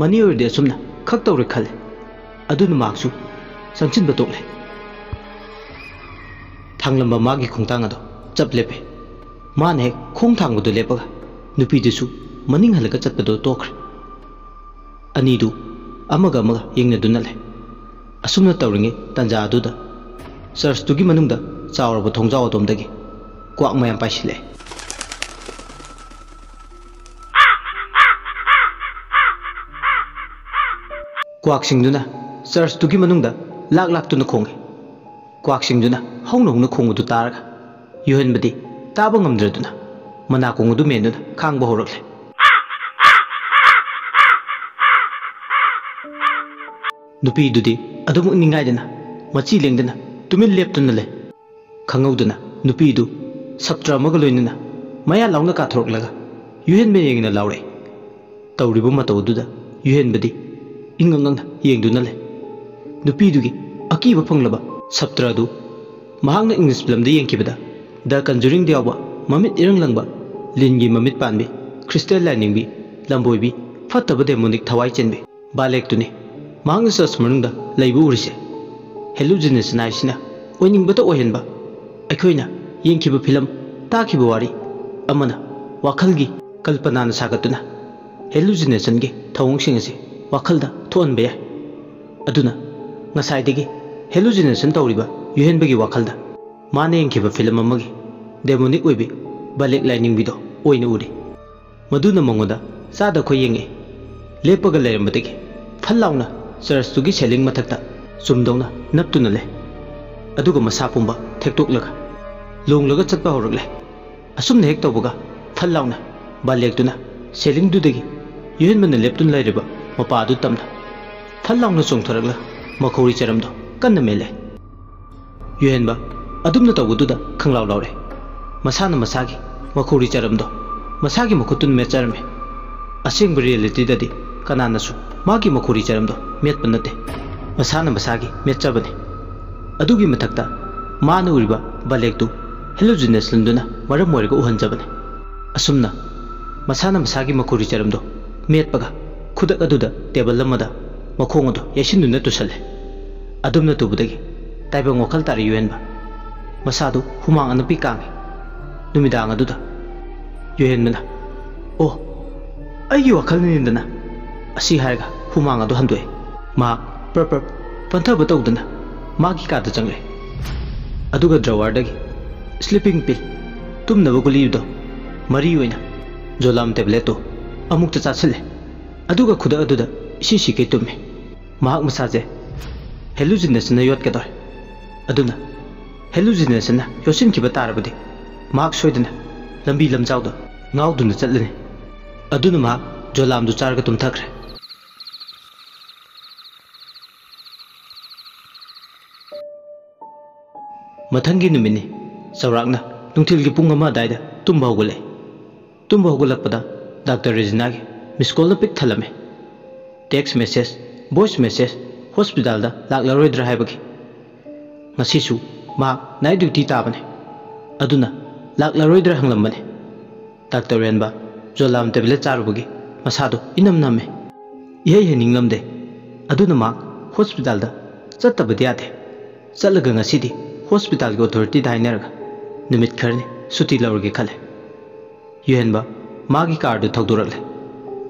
ꯃꯅꯦ ꯑꯣꯏꯔꯗꯤ ꯑꯁꯨꯝꯅ ꯈꯛ ꯇꯧꯔꯦ ꯈꯜꯂꯦ꯫ ꯑꯗꯨꯅ ꯃꯍꯥꯛꯁꯨ ꯆꯪꯁꯤꯟꯕ ꯇꯣꯛꯂꯦ꯫ ꯊꯥꯡꯂꯝꯕ ꯃꯥꯒꯤ ꯈꯣꯡꯊꯥꯡ ꯑꯗꯨ ꯆꯞ ꯂꯦꯞꯄꯦ꯫ ꯃꯥꯅ ꯍꯦꯛ ꯈꯣꯡ ꯊꯥꯡꯕꯗꯨ ꯂꯦꯞꯄꯒ ꯅꯨꯄꯤꯗꯨꯁꯨ ꯃꯅꯤꯡ ꯍꯜꯂꯒ ꯆꯠꯄꯗꯨ ꯇꯣꯛꯈ꯭ꯔꯦ꯫ ꯑꯅꯤꯗꯨ ꯑꯃꯒ ꯑꯃꯒ ꯌꯦꯡꯅꯗꯨꯅ ꯂꯩ꯫ ꯑꯁꯨꯝꯅ ꯇꯧꯔꯤꯉꯩ ꯇꯥꯟꯖꯥ ꯑꯗꯨꯗ ꯆꯔꯆꯇꯨꯒꯤ ꯃꯅꯨꯡꯗ ꯆꯥꯎꯔꯕ ꯊꯣꯡꯖꯥꯎ ꯑꯗꯣꯝꯗꯒꯤ ꯀ꯭ꯋꯥꯛ ꯃꯌꯥꯝ ꯄꯥꯏꯁꯤꯜꯂꯛꯑꯦ꯫ ꯀ꯭ꯋꯥꯛꯁꯤꯡꯗꯨꯅ ꯆꯔꯆꯇꯨꯒꯤ ꯃꯅꯨꯡꯗ ꯂꯥꯛ ꯂꯥꯛꯇꯨꯅ ꯈꯣꯡꯏ꯫ ꯀ꯭ꯋꯥꯛꯁꯤꯡꯗꯨꯅ ꯍꯧꯅ ꯍꯧꯅ ꯈꯣꯡꯕꯗꯨ ꯇꯥꯔꯒ ꯌꯨꯍꯦꯟꯕꯗꯤ ꯇꯥꯕ ꯉꯝꯗ꯭ꯔꯗꯨꯅ ꯃꯅꯥꯀꯣꯡ ꯑꯗꯨ ꯃꯦꯟꯗꯨꯅ ꯈꯥꯡꯕ ꯍꯧꯔꯛꯂꯦ꯫ ꯅꯨꯄꯤꯗꯨꯗꯤ ꯑꯗꯨꯃꯛ ꯅꯤꯡꯉꯥꯏꯗꯅ ꯃꯆꯤ ꯂꯦꯡꯗꯅ ꯇꯨꯃꯤꯟ ꯂꯦꯞꯇꯨꯅ ꯂꯩ꯫ ꯈꯪꯍꯧꯗꯅ ꯅꯨꯄꯤꯗꯨ ꯁꯞꯇ꯭ꯔ ꯑꯃꯒ ꯂꯣꯏꯅꯅ ꯃꯌꯥ ꯂꯥꯎꯅ ꯀꯥꯊꯣꯔꯛꯂꯒ ꯌꯨꯍꯦꯟꯕ ꯌꯦꯡꯅ ꯂꯥꯎꯔꯛꯏ꯫ ꯇꯧꯔꯤꯕ ꯃꯇꯧ ꯑꯗꯨꯗ ꯌꯨꯍꯦꯟꯕꯗꯤ ꯏꯉꯛ ꯉꯛꯅ ꯌꯦꯡꯗꯨꯅ ꯂꯩ꯫ ꯅꯨꯄꯤꯗꯨꯒꯤ ꯑꯀꯤꯕ ꯐꯪꯂꯕ ꯁꯞꯇ꯭ꯔ ꯑꯗꯨ ꯃꯍꯥꯛꯅ ꯏꯪꯂꯤꯁ ꯐꯤꯂꯝꯗ ꯌꯦꯡꯈꯤꯕꯗ ꯗ ꯀꯟꯖꯨꯔꯤꯡꯗ ꯌꯥꯎꯕ ꯃꯃꯤꯠ ꯏꯔꯪ ꯂꯪꯕ ꯂꯤꯟꯒꯤ ꯃꯃꯤꯠ ꯄꯥꯟꯕꯤ, ꯈ꯭ꯔꯤꯁꯇꯦꯜ ꯂꯥꯏꯅꯤꯡꯕꯤ, ꯂꯝꯕꯣꯏꯕꯤ, ꯐꯠꯇꯕ ꯗꯦꯃꯣꯅꯤꯛ ꯊꯋꯥꯏ ꯆꯦꯟꯕꯤ ꯃꯍꯥꯛꯅ ꯆꯔꯆ ꯃꯅꯨꯡꯗ ꯂꯩꯕ ꯎꯔꯤꯁꯦ꯫ ꯍꯦꯂꯨꯖꯤꯅꯦꯁꯟ ꯍꯥꯏꯁꯤꯅ ꯑꯣꯏꯅꯤꯡꯕꯇ ꯑꯣꯏꯍꯟꯕ, ꯑꯩꯈꯣꯏꯅ ꯌꯦꯡꯈꯤꯕ ꯐꯤꯂꯝ, ꯇꯥꯈꯤꯕ ꯋꯥꯔꯤ ꯑꯃꯅ ꯋꯥꯈꯜꯒꯤ ꯀꯜꯄꯅꯥꯅ ꯁꯥꯒꯠꯇꯨꯅ ꯍꯦꯂꯨꯁꯤꯅꯦꯁꯟꯒꯤ ꯊꯧꯑꯣꯡꯁꯤꯡ ꯑꯁꯤ ꯋꯥꯈꯜꯗ ꯊꯣꯛꯍꯟꯕ ꯌꯥꯏ꯫ ꯑꯗꯨꯅ ꯉꯁꯥꯏꯗꯒꯤ ꯍꯦꯂꯨꯁꯤꯅꯦꯁꯟ ꯇꯧꯔꯤꯕ ꯌꯨꯍꯦꯟꯕꯒꯤ ꯋꯥꯈꯜꯗ ꯃꯥꯅ ꯌꯦꯡꯈꯤꯕ ꯐꯤꯂꯝ ꯑꯃꯒꯤ ꯗꯦꯃꯣꯅꯤꯛ ꯑꯣꯏꯕꯤ ꯕꯂꯦꯛ ꯂꯥꯏꯅꯤꯡꯕꯤꯗꯣ ꯑꯣꯏꯅ ꯎꯔꯤ꯫ ꯃꯗꯨꯅ ꯃꯉꯣꯟꯗ ꯆꯥꯗ ꯈꯣꯏ ꯌꯦꯡꯉꯛꯏ꯫ ꯂꯦꯞꯄꯒ ꯂꯩꯔꯝꯕꯗꯒꯤ ꯐꯠ ꯂꯥꯎꯅ ꯆꯔꯆꯇꯨꯒꯤ ꯁꯦꯂꯤꯡ ꯃꯊꯛꯇ ꯆꯨꯝꯗꯧꯅ ꯅꯞꯇꯨꯅ ꯂꯩ꯫ ꯑꯗꯨꯒ ꯃꯁꯥ ꯄꯨꯝꯕ ꯊꯦꯛꯇꯣꯛꯂꯒ ꯂꯣꯡꯂꯒ ꯆꯠꯄ ꯍꯧꯔꯛꯂꯦ꯫ ꯑꯁꯨꯝꯅ ꯍꯦꯛ ꯇꯧꯕꯒ ꯐꯠ ꯂꯥꯎꯅ ꯕꯥꯂꯦꯛꯇꯨꯅ ꯁꯦꯂꯤꯡꯗꯨꯗꯒꯤ ꯌꯨꯍꯦꯟꯕꯅ ꯂꯦꯞꯇꯨꯅ ꯂꯩꯔꯤꯕ ꯃꯄꯥ ꯑꯗꯨ ꯇꯝꯅ ꯐꯠ ꯂꯥꯎꯅ ꯆꯣꯡꯊꯣꯔꯛꯂ ꯃꯈꯧꯔꯤ ꯆꯔꯝꯗꯣ ꯀꯟꯅ ꯃꯦꯠꯂꯦ꯫ ꯌꯨꯍꯦꯟꯕ ꯑꯗꯨꯝꯅ ꯇꯧꯕꯗꯨꯗ ꯈꯪꯂꯥꯎ ꯂꯥꯎꯔꯦ꯫ ꯃꯁꯥꯅ ꯃꯁꯥꯒꯤ ꯃꯈꯧꯔꯤ ꯆꯔꯝꯗꯣ ꯃꯁꯥꯒꯤ ꯃꯈꯨꯠꯇꯨꯅ ꯃꯦꯠꯆꯔꯝꯃꯦ꯫ ꯑꯁꯦꯡꯕ ꯔꯤꯌꯦꯂꯤꯇꯤꯗꯗꯤ ꯀꯅꯥꯅꯁꯨ ꯃꯥꯒꯤ ꯃꯈꯧꯔꯤ ꯆꯔꯝꯗꯣ ꯃꯦꯠꯄ ꯅꯠꯇꯦ, ꯃꯁꯥꯅ ꯃꯁꯥꯒꯤ ꯃꯦꯠꯆꯕꯅꯤ꯫ ꯑꯗꯨꯒꯤ ꯃꯊꯛꯇ ꯃꯥꯅ ꯎꯔꯤꯕ ꯕꯥꯂꯦꯛꯇꯨ ꯍꯦꯂꯨꯁꯤꯅꯦꯁꯟꯗꯨꯅ ꯃꯔꯝ ꯑꯣꯏꯔꯒ ꯎꯍꯟꯖꯕꯅꯤ꯫ ꯑꯁꯨꯝꯅ ꯃꯁꯥꯅ ꯃꯁꯥꯒꯤ ꯃꯈꯧꯔꯤ ꯆꯔꯝꯗꯣ ꯃꯦꯠꯄꯒ ꯈꯨꯗꯛ ꯑꯗꯨꯗ ꯇꯦꯕꯜ ꯑꯃꯗ ꯃꯈꯣꯡ ꯑꯗꯨ ꯌꯩꯁꯤꯟꯗꯨꯅ ꯇꯨꯁꯜꯂꯦ꯫ ꯑꯗꯨꯝꯅ ꯇꯨꯕꯗꯒꯤ ꯇꯥꯏꯕꯪ ꯋꯥꯈꯜ ꯇꯥꯔꯦ ꯌꯨꯍꯦꯟꯕ꯫ ꯃꯁꯥꯗꯨ ꯍꯨꯃꯥꯡ ꯑꯅꯞꯄꯤ ꯀꯥꯡꯉꯤ꯫ ꯅꯨꯃꯤꯗꯥꯡ ꯑꯗꯨꯗ ꯌꯨꯍꯦꯟꯕꯅ, "ꯑꯣ, ꯑꯩꯒꯤ ꯋꯥꯈꯜꯅꯤꯗꯅ" ꯑꯁꯤ ꯍꯥꯏꯔꯒ ꯍꯨꯃꯥꯡ ꯑꯗꯨ ꯍꯟꯗꯣꯛꯑꯦ꯫ ꯃꯍꯥꯛ ꯄ꯭ꯔꯞ ꯄ꯭ꯔꯞ ꯄꯟꯊꯕ ꯇꯧꯗꯅ ꯃꯥꯒꯤ ꯀꯥꯗ ꯆꯪꯂꯛꯑꯦ꯫ ꯑꯗꯨꯒ ꯗ꯭ꯔꯋꯥꯔꯗꯒꯤ ꯁ꯭ꯂꯤꯄꯤꯡ ꯄꯤꯜ, ꯇꯨꯝꯅꯕ ꯒꯨꯂꯤꯗꯣ, ꯃꯔꯤ ꯑꯣꯏꯅ ꯖꯣꯂꯥꯝ ꯇꯦꯕ꯭ꯂꯦꯠꯇꯨ ꯑꯃꯨꯛꯇ ꯆꯥꯁꯤꯜꯂꯦ꯫ ꯑꯗꯨꯒ ꯈꯨꯗꯛ ꯑꯗꯨꯗ ꯏꯁꯤ ꯁꯤꯈꯩ ꯇꯨꯝꯃꯦ꯫ ꯃꯍꯥꯛ ꯃꯁꯥꯁꯦ ꯍꯦꯂꯨꯁꯤꯅꯦꯁꯟꯅ ꯌꯣꯠꯀꯗꯧꯔꯦ꯫ ꯑꯗꯨꯅ ꯍꯦꯂꯨꯁꯤꯅꯦꯁꯟꯅ ꯌꯣꯠꯁꯤꯟꯈꯤꯕ ꯇꯥꯔꯕꯗꯤ ꯃꯍꯥꯛ ꯁꯣꯏꯗꯅ ꯂꯝꯕꯤ ꯂꯝꯖꯥꯎꯗ ꯉꯥꯎꯗꯨꯅ ꯆꯠꯂꯅꯤ꯫ ꯑꯗꯨꯅ ꯃꯍꯥꯛ ꯖꯣꯂꯥꯝꯗꯨ ꯆꯥꯔꯒ ꯇꯨꯝꯊꯈ꯭ꯔꯦ꯫ ꯃꯊꯪꯒꯤ ꯅꯨꯃꯤꯠꯅꯤ꯫ ꯆꯥꯎꯔꯥꯛꯅ ꯅꯨꯡꯊꯤꯜꯒꯤ ꯄꯨꯡ ꯑꯃ ꯑꯗꯨꯋꯥꯏꯗ ꯇꯨꯝꯕ ꯍꯧꯒꯠꯂꯛꯏ꯫ ꯇꯨꯝꯕ ꯍꯧꯒꯠꯂꯛꯄꯗ ꯗꯥꯛꯇꯔ ꯔꯦꯖꯤꯅꯥꯒꯤ ꯃꯤꯁ ꯀꯣꯜꯅ ꯄꯤꯛ ꯊꯜꯂꯝꯃꯤ꯫ ꯇꯦꯛꯁ ꯃꯦꯁꯦꯖ, ꯚꯣꯏꯁ ꯃꯦꯁꯦꯖ, ꯍꯣꯁꯄꯤꯇꯥꯜꯗ ꯂꯥꯛꯂꯔꯣꯏꯗ꯭ꯔꯥ ꯍꯥꯏꯕꯒꯤ꯫ ꯉꯁꯤꯁꯨ ꯃꯍꯥꯛ ꯅꯥꯏꯠ ꯗ꯭ꯌꯨꯇꯤ ꯇꯥꯕꯅꯤ꯫ ꯑꯗꯨꯅ ꯂꯥꯛꯂꯔꯣꯏꯗ꯭ꯔꯥ ꯍꯪꯂꯝꯕꯅꯤ꯫ ꯗꯥꯛꯇꯔ ꯔꯦꯟꯕ ꯖꯣꯂꯥꯝ ꯇꯦꯕ꯭ꯂꯦꯠ ꯆꯥꯔꯨꯕꯒꯤ ꯃꯁꯥꯗꯨ ꯏꯅꯝ ꯅꯝꯃꯦ꯫ ꯏꯍꯩ ꯍꯩꯅꯤꯡꯂꯝꯗꯦ꯫ ꯑꯗꯨꯅ ꯃꯍꯥꯛ ꯍꯣꯁꯄꯤꯇꯥꯜꯗ ꯆꯠꯇꯕꯗꯤ ꯌꯥꯗꯦ꯫ ꯆꯠꯂꯒ ꯉꯁꯤꯗꯤ ꯍꯣꯁꯄꯤꯇꯥꯜꯒꯤ ꯑꯣꯊꯣꯔꯤꯇꯤꯗ ꯍꯥꯏꯅꯔꯒ ꯅꯨꯃꯤꯠ ꯈꯔꯅꯤ ꯁꯨꯇꯤ ꯂꯧꯔꯒꯦ ꯈꯜꯂꯦ꯫ ꯌꯨꯍꯦꯟꯕ ꯃꯥꯒꯤ ꯀꯥꯔꯗꯨ ꯊꯧꯗꯣꯔꯛꯂꯦ꯫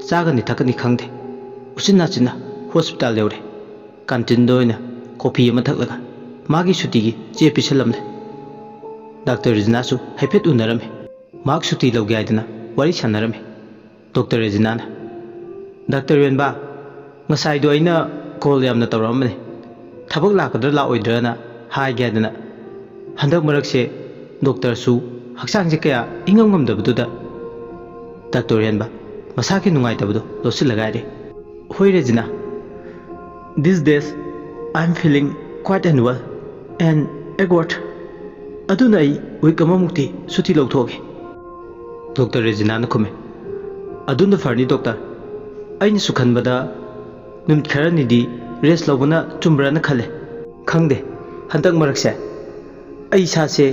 ꯆꯥꯒꯅꯤ ꯊꯛꯀꯅꯤ ꯈꯪꯗꯦ, ꯎꯆꯤꯟ ꯅꯥꯆꯤꯟꯅ ꯍꯣꯁꯄꯤꯇꯥꯜ ꯌꯧꯔꯦ꯫ ꯀꯥꯟꯇꯤꯟꯗ ꯑꯣꯏꯅ ꯀꯣꯐꯤ ꯑꯃ ꯊꯛꯂꯒ ꯃꯥꯒꯤ ꯁꯨꯇꯤꯒꯤ ꯆꯦ ꯄꯤꯁꯜꯂꯝꯂꯦ꯫ ꯗꯥꯛꯇꯔ ꯔꯤꯖꯤꯅꯥꯁꯨ ꯍꯥꯏꯐꯦꯠ ꯎꯅꯔꯝꯃꯤ꯫ ꯃꯍꯥꯛ ꯁꯨꯇꯤ ꯂꯧꯒꯦ ꯍꯥꯏꯗꯅ ꯋꯥꯔꯤ ꯁꯥꯟꯅꯔꯝꯃꯤ꯫ ꯗꯣꯛꯇꯔ ꯔꯦꯖꯤꯅꯥꯅ, "ꯗꯥꯛꯇꯔ ꯌꯣꯟꯕ, ꯉꯁꯥꯏꯗꯣ ꯑꯩꯅ ꯀꯣꯜ ꯌꯥꯝꯅ ꯇꯧꯔꯛꯑꯝꯕꯅꯦ, ꯊꯕꯛ ꯂꯥꯛꯀꯗ꯭ꯔꯥ ꯂꯥꯛꯑꯣꯏꯗ꯭ꯔꯥꯅ ꯍꯥꯏꯒꯦ ꯍꯥꯏꯗꯅ꯫ ꯍꯟꯗꯛ ꯃꯔꯛꯁꯦ ꯗꯣꯛꯇꯔꯁꯨ ꯍꯛꯆꯥꯡꯁꯦ ꯀꯌꯥ ꯏꯉꯝ ꯉꯝꯗꯕꯗꯨꯗ꯫" ꯗꯥꯛꯇꯔ ꯌꯣꯟꯕ ꯃꯁꯥꯒꯤ ꯅꯨꯡꯉꯥꯏꯇꯕꯗꯣ ꯂꯣꯠꯁꯤꯜꯂꯒ ꯍꯥꯏꯔꯦ, "ꯍꯣꯏ ꯔꯦꯖꯤꯅꯥ, these days I am feeling quite unwell and awkward, ꯑꯗꯨꯅ ꯑꯩ ꯋꯤꯛ ꯑꯃꯃꯨꯛꯇꯤ ꯁꯨꯇꯤ ꯂꯧꯊꯣꯛꯑꯒꯦ꯫" ꯗꯣꯛꯇꯔ ꯔꯦꯖꯤꯅꯥꯅ ꯈꯨꯝꯃꯦ, "ꯑꯗꯨꯅ ꯐꯔꯅꯤ ꯗꯣꯛꯇꯔ꯫ ꯑꯩꯅꯁꯨ ꯈꯟꯕꯗ ꯅꯨꯃꯤꯠ ꯈꯔꯅꯤꯗꯤ ꯔꯦꯁ ꯂꯧꯕꯅ ꯆꯨꯝꯕ꯭ꯔꯥꯅ ꯈꯜꯂꯦ꯫ ꯈꯪꯗꯦ, ꯍꯟꯗꯛ ꯃꯔꯛꯁꯦ ꯑꯩ ꯏꯁꯥꯁꯦ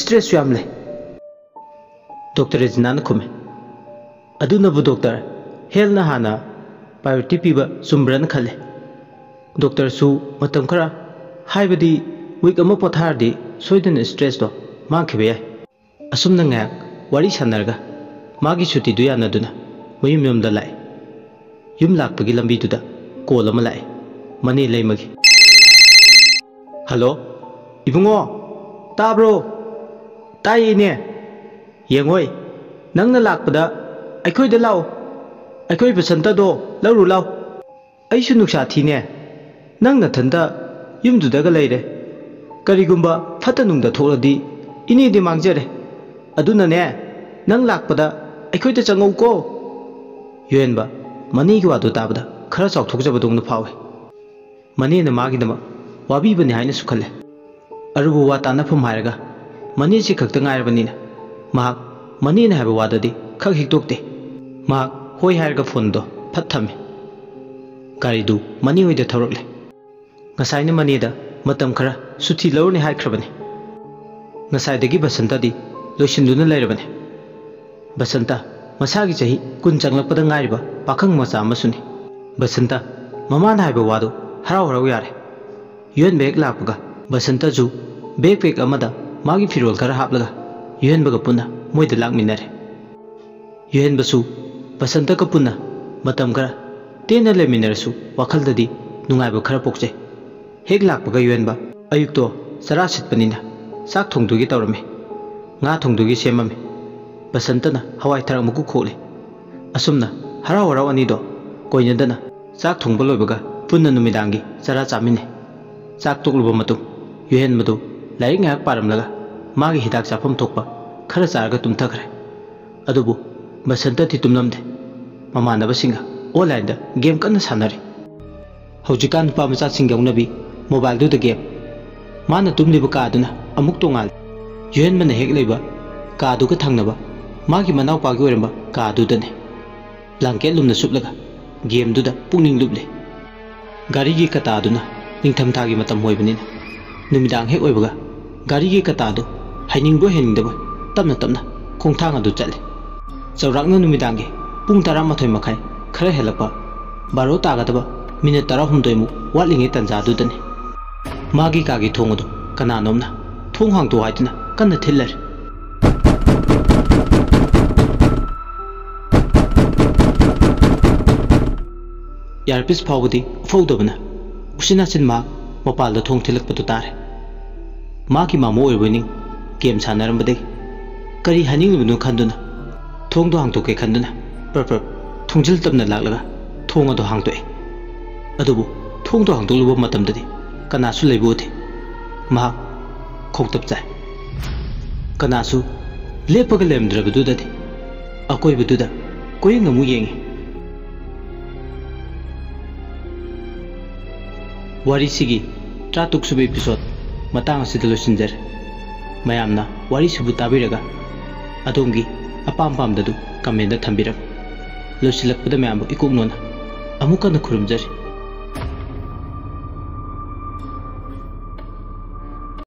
ꯁ꯭ꯇ꯭ꯔꯦꯁꯁꯨ ꯌꯥꯝ ꯂꯩ꯫" ꯗꯣꯛꯇꯔ ꯔꯦꯖꯤꯅꯥꯅ ꯈꯨꯝꯃꯦ, "ꯑꯗꯨꯅꯕꯨ ꯗꯣꯛꯇꯔ, ꯍꯦꯜꯅ ꯍꯥꯟꯅ ꯄ꯭ꯔꯥꯏꯌꯣꯔꯤꯇꯤ ꯄꯤꯕ ꯆꯨꯝꯕ꯭ꯔꯥꯅ ꯈꯜꯂꯦ꯫ ꯗꯣꯛꯇꯔꯁꯨ ꯃꯇꯝ ꯈꯔ, ꯍꯥꯏꯕꯗꯤ ꯋꯤꯛ ꯑꯃ ꯄꯣꯊꯥꯔꯗꯤ ꯁꯣꯏꯗꯅ ꯁ꯭ꯇ꯭ꯔꯦꯁꯇꯣ ꯃꯥꯡꯈꯤꯕ ꯌꯥꯏ꯫" ꯑꯁꯨꯝꯅ ꯉꯥꯏꯍꯥꯛ ꯋꯥꯔꯤ ꯁꯥꯟꯅꯔꯒ ꯃꯥꯒꯤ ꯁꯨꯇꯤꯗꯨ ꯌꯥꯅꯗꯨꯅ ꯃꯌꯨꯝ ꯌꯨꯝꯗ ꯂꯥꯛꯑꯦ꯫ ꯌꯨꯝ ꯂꯥꯛꯄꯒꯤ ꯂꯝꯕꯤꯗꯨꯗ ꯀꯣꯜ ꯑꯃ ꯂꯥꯛꯑꯦ, ꯃꯅꯦ ꯂꯩꯃꯒꯤ꯫ "ꯍꯜꯂꯣ, ꯏꯕꯨꯡꯉꯣ, ꯇꯥꯕ꯭ꯔꯣ?" "ꯇꯥꯏꯌꯦ ꯏꯅꯦ꯫" "ꯌꯦꯡꯉꯣꯏ, ꯅꯪꯅ ꯂꯥꯛꯄꯗ ꯑꯩꯈꯣꯏꯗ ꯂꯥꯛꯑꯣ, ꯑꯩꯈꯣꯏ ꯕꯁꯟꯇꯗꯣ ꯂꯧꯔꯨ ꯂꯥꯎ꯫ ꯑꯩꯁꯨ ꯅꯨꯡꯁꯥ ꯊꯤꯅꯦ, ꯅꯪ ꯅꯊꯟꯇ ꯌꯨꯝꯗꯨꯗꯒ ꯂꯩꯔꯦ꯫ ꯀꯔꯤꯒꯨꯝꯕ ꯐꯠꯇ ꯅꯨꯡꯗ ꯊꯣꯛꯂꯗꯤ ꯏꯅꯦꯗꯤ ꯃꯥꯡꯖꯔꯦ꯫ ꯑꯗꯨꯅꯅꯦ, ꯅꯪ ꯂꯥꯛꯄꯗ ꯑꯩꯈꯣꯏꯗ ꯆꯪꯉꯧꯀꯣ꯫" ꯌꯣꯍꯦꯟꯕ ꯃꯅꯦꯒꯤ ꯋꯥꯗꯨ ꯇꯥꯕꯗ ꯈꯔ ꯆꯥꯎꯊꯣꯛꯆꯕꯗꯧꯅ ꯐꯥꯎꯏ꯫ ꯃꯅꯦꯅ ꯃꯥꯒꯤꯗꯃꯛ ꯋꯥꯕꯤꯕꯅꯤ ꯍꯥꯏꯅꯁꯨ ꯈꯜꯂꯦ꯫ ꯑꯔꯨꯕ ꯋꯥ ꯇꯥꯅꯐꯝ ꯍꯥꯏꯔꯒ ꯃꯅꯦꯁꯤ ꯈꯛꯇ ꯉꯥꯏꯔꯕꯅꯤꯅ ꯃꯍꯥꯛ ꯃꯅꯦꯅ ꯍꯥꯏꯕ ꯋꯥꯗꯗꯤ ꯈꯛ ꯍꯤꯛꯇꯣꯛꯇꯦ꯫ ꯃꯍꯥꯛ ꯍꯣꯏ ꯍꯥꯏꯔꯒ ꯐꯣꯟꯗꯣ ꯐꯠ ꯊꯝꯃꯦ꯫ ꯒꯥꯔꯤꯗꯨ ꯃꯅꯦ ꯍꯣꯏꯗ ꯊꯧꯔꯛꯂꯦ꯫ ꯉꯁꯥꯏꯅ ꯃꯅꯦꯗ ꯃꯇꯝ ꯈꯔ ꯁꯨꯇꯤ ꯂꯧꯔꯅꯤ ꯍꯥꯏꯈ꯭ꯔꯕꯅꯤ꯫ ꯉꯁꯥꯏꯗꯒꯤ ꯕꯁꯟꯇꯗꯤ ꯂꯣꯏꯁꯤꯟꯗꯨꯅ ꯂꯩꯔꯕꯅꯤ꯫ ꯕꯁꯟꯇ ꯃꯁꯥꯒꯤ ꯆꯍꯤ ꯀꯨꯟ ꯆꯪꯂꯛꯄꯗ ꯉꯥꯏꯔꯤꯕ ꯄꯥꯈꯪ ꯃꯆꯥ ꯑꯃꯁꯨꯅꯤ꯫ ꯕꯁꯟꯇ ꯃꯃꯥꯅ ꯍꯥꯏꯕ ꯋꯥꯗꯨ ꯍꯔꯥꯎ ꯍꯔꯥꯎ ꯌꯥꯔꯦ꯫ ꯌꯣꯍꯦꯟꯕ ꯍꯦꯛ ꯂꯥꯛꯄꯒ ꯕꯁꯟꯇꯁꯨ ꯕꯦꯛ ꯄꯦꯛ ꯑꯃꯗ ꯃꯥꯒꯤ ꯐꯤꯔꯣꯜ ꯈꯔ ꯍꯥꯞꯂꯒ ꯌꯣꯍꯦꯟꯕꯒ ꯄꯨꯟꯅ ꯃꯣꯏꯗ ꯂꯥꯛꯃꯤꯟꯅꯔꯦ꯫ ꯌꯨꯍꯦꯟꯕꯁꯨ ꯕꯁꯟꯇꯒ ꯄꯨꯟꯅ ꯃꯇꯝ ꯈꯔ ꯇꯦꯟꯅ ꯂꯩꯃꯤꯟꯅꯔꯁꯨ ꯋꯥꯈꯜꯗꯗꯤ ꯅꯨꯡꯉꯥꯏꯕ ꯈꯔ ꯄꯣꯛꯆꯩ꯫ ꯍꯦꯛ ꯂꯥꯛꯄꯒ ꯌꯨꯍꯦꯟꯕ ꯑꯌꯨꯛꯇꯣ ꯆꯔꯥ ꯁꯤꯠꯄꯅꯤꯅ ꯆꯥꯛ ꯊꯣꯡꯗꯨꯒꯤ ꯇꯧꯔꯝꯃꯤ꯫ ꯉꯥ ꯊꯣꯡꯗꯨꯒꯤ ꯁꯦꯝꯃꯝꯃꯤ꯫ ꯕꯁꯟꯇꯅ ꯍꯋꯥꯏ ꯊꯔꯥꯛ ꯃꯀꯨ ꯈꯣꯛꯂꯤ꯫ ꯑꯁꯨꯝꯅ ꯍꯔꯥꯎ ꯍꯔꯥꯎ ꯑꯅꯤꯗꯣ ꯀꯣꯏꯅꯗꯅ ꯆꯥꯛ ꯊꯣꯡꯕ ꯂꯣꯏꯕꯒ ꯄꯨꯟꯅ ꯅꯨꯃꯤꯗꯥꯡꯒꯤ ꯆꯔꯥ ꯆꯥꯃꯤꯟꯅꯩ꯫ ꯆꯥꯛ ꯇꯣꯛꯂꯕ ꯃꯇꯨꯡ ꯌꯨꯍꯦꯟꯕꯗꯨ ꯂꯥꯏꯔꯤꯛ ꯉꯥꯏꯍꯥꯛ ꯄꯥꯔꯝꯂꯒ ꯃꯥꯒꯤ ꯍꯤꯗꯥꯛ ꯆꯥꯐꯝ ꯊꯣꯛꯄ ꯈꯔ ꯆꯥꯔꯒ ꯇꯨꯝꯊꯈ꯭ꯔꯦ꯫ ꯑꯗꯨꯕꯨ ꯕꯁꯟꯇꯗꯤ ꯇꯨꯝꯂꯝꯗꯦ꯫ ꯃꯃꯥꯟꯅꯕꯁꯤꯡꯒ ꯑꯣꯟꯂꯥꯏꯟꯗ ꯒꯦꯝ ꯀꯟꯅ ꯁꯥꯟꯅꯔꯤ꯫ ꯍꯧꯖꯤꯛꯀꯥꯟ ꯅꯨꯄꯥ ꯃꯆꯥꯁꯤꯡꯒꯤ ꯍꯧꯅꯕꯤ ꯃꯣꯕꯥꯏꯜꯗꯨꯗ ꯒꯦꯝ꯫ ꯃꯥꯅ ꯇꯨꯝꯂꯤꯕ ꯀꯥꯗꯨꯅ ꯑꯃꯨꯛ ꯇꯣꯉꯥꯜꯂꯤ꯫ ꯌꯨꯍꯦꯟꯕꯅ ꯍꯦꯛ ꯂꯩꯕ ꯀꯥꯗꯨꯒ ꯊꯪꯅꯕ ꯃꯥꯒꯤ ꯃꯅꯥꯎꯄꯥꯒꯤ ꯑꯣꯏꯔꯝꯕ ꯀꯥꯗꯨꯗꯅꯤ꯫ ꯕ꯭ꯂꯥꯡꯀꯦꯠ ꯂꯨꯝꯅ ꯁꯨꯞꯂꯒ ꯒꯦꯝꯗꯨꯗ ꯄꯨꯛꯅꯤꯡ ꯂꯨꯞꯂꯤ꯫ ꯒꯥꯔꯤꯒꯤ ꯀꯇꯥꯗꯨꯅ ꯅꯤꯡꯊꯝꯊꯥꯒꯤ ꯃꯇꯝ ꯑꯣꯏꯕꯅꯤꯅ ꯅꯨꯃꯤꯗꯥꯡ ꯍꯦꯛ ꯑꯣꯏꯕꯒ ꯒꯥꯔꯤꯒꯤ ꯀꯇꯥꯗꯨ ꯍꯩꯅꯤꯡꯕꯣꯏ ꯍꯩꯅꯤꯡꯗꯕꯣꯏ ꯇꯞꯅ ꯇꯞꯅ ꯈꯣꯡꯊꯥꯡ ꯑꯗꯨ ꯆꯠꯂꯤ꯫ ꯆꯥꯎꯔꯥꯛꯅ ꯅꯨꯃꯤꯗꯥꯡꯒꯤ ꯄꯨꯡ ꯇꯔꯥꯃꯥꯊꯣꯏ ꯃꯈꯥꯏ ꯈꯔ ꯍꯦꯜꯂꯛꯄ, ꯕꯥꯔꯣ ꯇꯥꯒꯗꯕ ꯃꯤꯅꯤꯠ ꯇꯔꯥꯍꯨꯝꯗꯣꯏꯃꯨꯛ ꯋꯥꯠꯂꯤꯉꯩ ꯇꯟꯖꯥꯗꯨꯗꯅꯤ꯫ ꯃꯥꯒꯤ ꯀꯥꯒꯤ ꯊꯣꯡ ꯑꯗꯨ ꯀꯅꯥꯅꯣꯝꯅ "ꯊꯣꯡ ꯍꯥꯡꯗꯣꯛꯑꯣ" ꯍꯥꯏꯗꯨꯅ ꯀꯟꯅ ꯊꯤꯜꯂꯔꯤ꯫ ꯏꯌꯥꯔꯄꯤꯁ ꯐꯥꯎꯕꯗꯤ ꯎꯐꯧꯗꯕꯅ ꯎꯆꯤꯟ ꯅꯥꯆꯤꯟ ꯃꯍꯥꯛ ꯃꯄꯥꯜꯗ ꯊꯣꯡ ꯊꯤꯜꯂꯛꯄꯗꯨ ꯇꯥꯔꯦ꯫ ꯃꯥꯒꯤ ꯃꯥꯃꯣ ꯑꯣꯏꯔꯕꯣꯏ ꯅꯤꯡ ꯒꯦꯝ ꯁꯥꯟꯅꯔꯝꯕꯗꯒꯤ ꯀꯔꯤ ꯍꯥꯏꯅꯤꯡꯂꯤꯕꯅꯣ ꯈꯟꯗꯨꯅ ꯊꯣꯡꯗꯣ ꯍꯥꯡꯗꯣꯛꯀꯦ ꯈꯟꯗꯨꯅ ꯄ꯭ꯔꯞ ꯄ꯭ꯔꯞ ꯊꯣꯡꯖꯤꯜ ꯇꯞꯅ ꯂꯥꯛꯂꯒ ꯊꯣꯡ ꯑꯗꯨ ꯍꯥꯡꯗꯣꯛꯏ꯫ ꯑꯗꯨꯕꯨ ꯊꯣꯡꯗꯣ ꯍꯥꯡꯗꯣꯛꯂꯨꯕ ꯃꯇꯝꯗꯗꯤ ꯀꯅꯥꯁꯨ ꯂꯩꯕ ꯎꯗꯦ꯫ ꯃꯍꯥꯛ ꯈꯣꯡꯇꯞ ꯆꯥꯏ꯫ ꯀꯅꯥꯁꯨ ꯂꯦꯞꯄꯒ ꯂꯩꯔꯝꯗ꯭ꯔꯕꯗꯨꯗꯗꯤ ꯑꯀꯣꯏꯕꯗꯨꯗ ꯀꯣꯏꯌꯦꯡ ꯑꯃꯨꯛ ꯌꯦꯡꯉꯤ꯫ ꯋꯥꯔꯤꯁꯤꯒꯤ ꯇꯔꯥꯇꯔꯨꯛ ꯁꯨꯕ ꯏꯄꯤꯁꯣꯗ ꯃꯇꯥꯡ ꯑꯁꯤꯗ ꯂꯣꯏꯁꯤꯟꯖꯔꯦ꯫ ꯃꯌꯥꯝꯅ ꯋꯥꯔꯤꯁꯤꯕꯨ ꯇꯥꯕꯤꯔꯒ ꯑꯗꯣꯝꯒꯤ ꯑꯄꯥꯝ ꯄꯥꯝꯗꯗꯨ ꯀꯃꯦꯟꯗ ꯊꯝꯕꯤꯔꯝꯃꯨ꯫ ꯂꯣꯏꯁꯤꯜꯂꯛꯄꯗ ꯃꯌꯥꯝꯕꯨ ꯏꯀꯣꯛꯅꯣꯅ ꯑꯃꯨꯛ ꯍꯟꯅ ꯈꯨꯔꯨꯝꯖꯔꯤ꯫